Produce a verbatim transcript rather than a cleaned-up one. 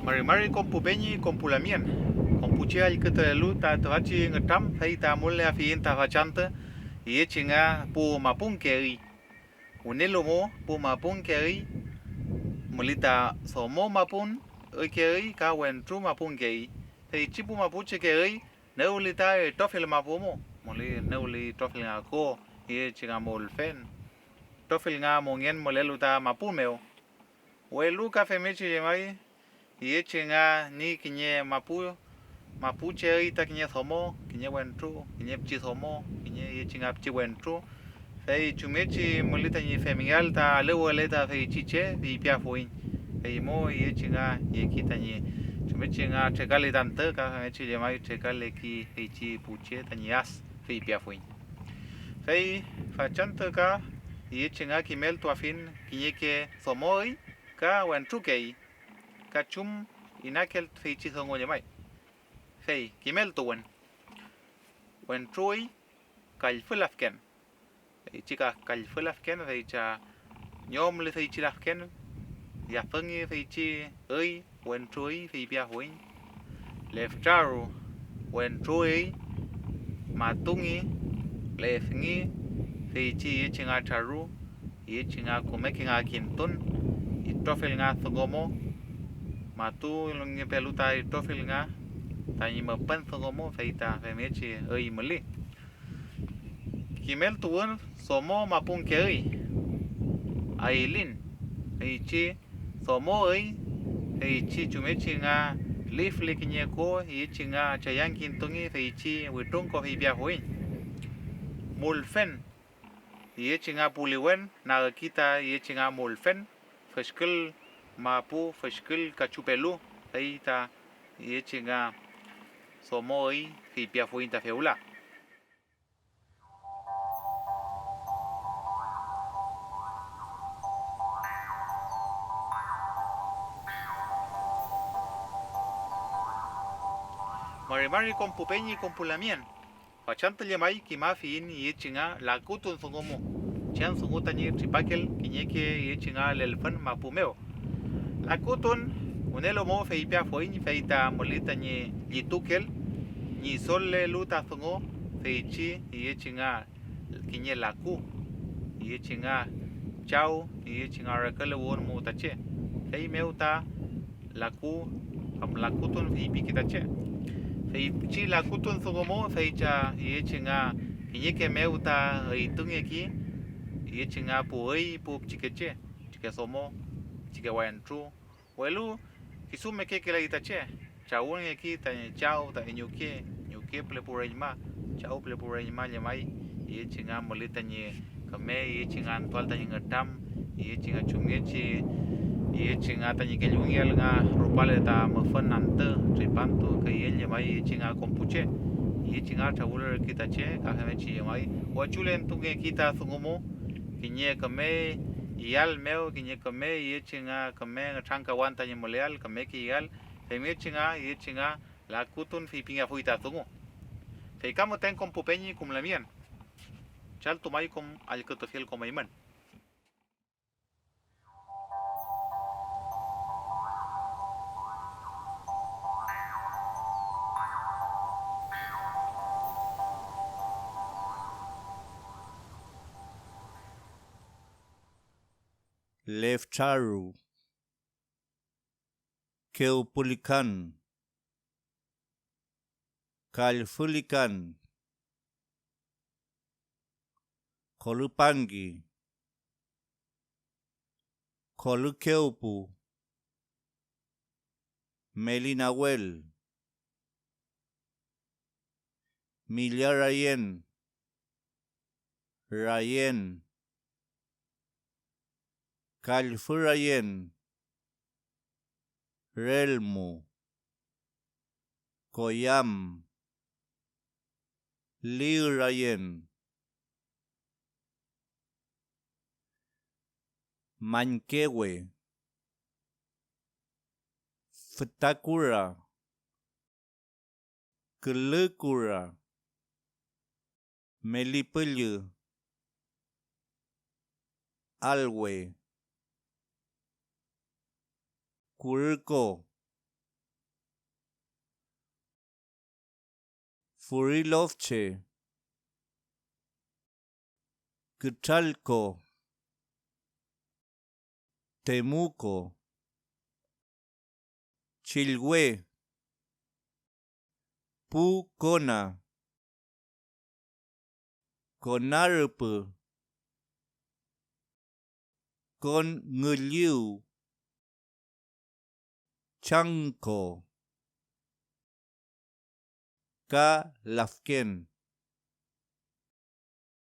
Mari mari kom pu peñi kom pu lamien, kom pu che allkütulelu ta tüfachi ngütram, fey ta amuleafiyiñ ta fachantü iyechi nga pu mapunke üy. Wünelu mo pu mapunke üy, müli ta domo mapun ükey ka wentru mapunkey, feychi pu mapucheke üy newli ta itrofill mapu mu, müli newli itrofill nga ko, iyechi nga mülfen, itrofill nga mongen mülelu ta mapu mew. Welu ka femngechi llemay, iyechi nga ñi kiñe mapu, mapuche üy ta kiñe domo, kiñe wentru, kiñe pichi domo, kiñe iyechi nga pichi wentru, fey chumngechi müli tañi femngeael ta alüwele ta feychi che, feypiafuiñ. Fey mo iyechi nga yeki tañi chumngechi nga trekali ta antü, ka femngechi llemay trekaleki feychi pu che tañi as, feypiafuiñ. Fey fachantü ka iyechi nga kimeltuafiñ kiñeke domo üy ka wentrukey, ka chum inakel feychi dungu llemay. Fey kimeltuwün, wentru üy kallfü lafken, feychi ka kallfü lafken, feycha ñom li feychi lafken, yafüngi feychi üy, wentru üy feypiafuiñ. Leftraru, wentru üy, matungi, lefngi feychi iyechi nga traru, iyechi nga kümeke nga kintun, itrofill nga dungu mo, matungepelu ta itrofill nga tañi müpün dungu mo, fey ta femngechi üy müli. Kimeltuwün, domo mapunke üy, ayliñ, feychi domo üy, feychi chumngechi nga lifli kiñe ko, iyechi nga chayangkintungi feychi witrunko feypiafuiñ. Mülfen, iyechi nga puliwen, nagki ta iyechi nga mülfen, füşkül mapu, füşkül kachupelu, fey ta iyechi nga domo üy feypiafuiñ ta fewla. Mari mari kom pu peñi kom pu lamien, fachantü llemay kimafiyiñ iyechi nga lakutun dungu mu, chem dungu tañi tripakel kiñeke iyechi nga lelfün mapu mew. Lakutun wünelu mo feypiafuiñ, fey ta müli tañi llitukel ñi idollelu ta dungu feychi iyechi nga kiñe laku, iyechi nga chaw, iyechi nga reküluwün mu ta che, feymew ta laku, kam lakutun feypiki ta che. Feychi lakutun dungu mu, fey ta iyechi nga kiñeke mew ta üytungeki, iyechi nga pu üy, pu pichikeche, pichike domo, pichike wentru, welu kisu mekekelay ta che, trawülngeki tañi chaw, tañi ñuke, ñuke püle pu reñma, chaw püle pu reñma llemay, iyechi nga müli tañi küme, iyechi nga antüal tañi ngütram, iyechi nga chumngechi, iyechi nga tañi kellungeael nga rupale ta müfün antü, tripantu, küyen llemay, iyechi nga kom pu che, iyechi nga trawülerkey ta che, ka femngechi llemay, wechulentungeki ta dungu mu, kiñe küme iyal mew, kiñe küme iyechi nga küme nütramkawan tañi müleael, kümeke iyal, femngechi nga iyechi nga lakutun feypingeafuy ta dungu. Fey ka müten kom pu peñi kom lamien, chaltu may kom allkütufiel kom eymün. Leftraru, kewpulikan, kallfülikan, kolüpangi, kolükewpu, melinawel, millarayen, rayen, kallfürayen, relmu, koyam, liürayen, mañkewe, füta kura, külü kura, meli püllü, alwe, kurü ko, Furilofche. Kütralko. Temuko. Chillwe. Pu kona. Kona rüpü. Kon ngülliw. Changko. Ka lafken.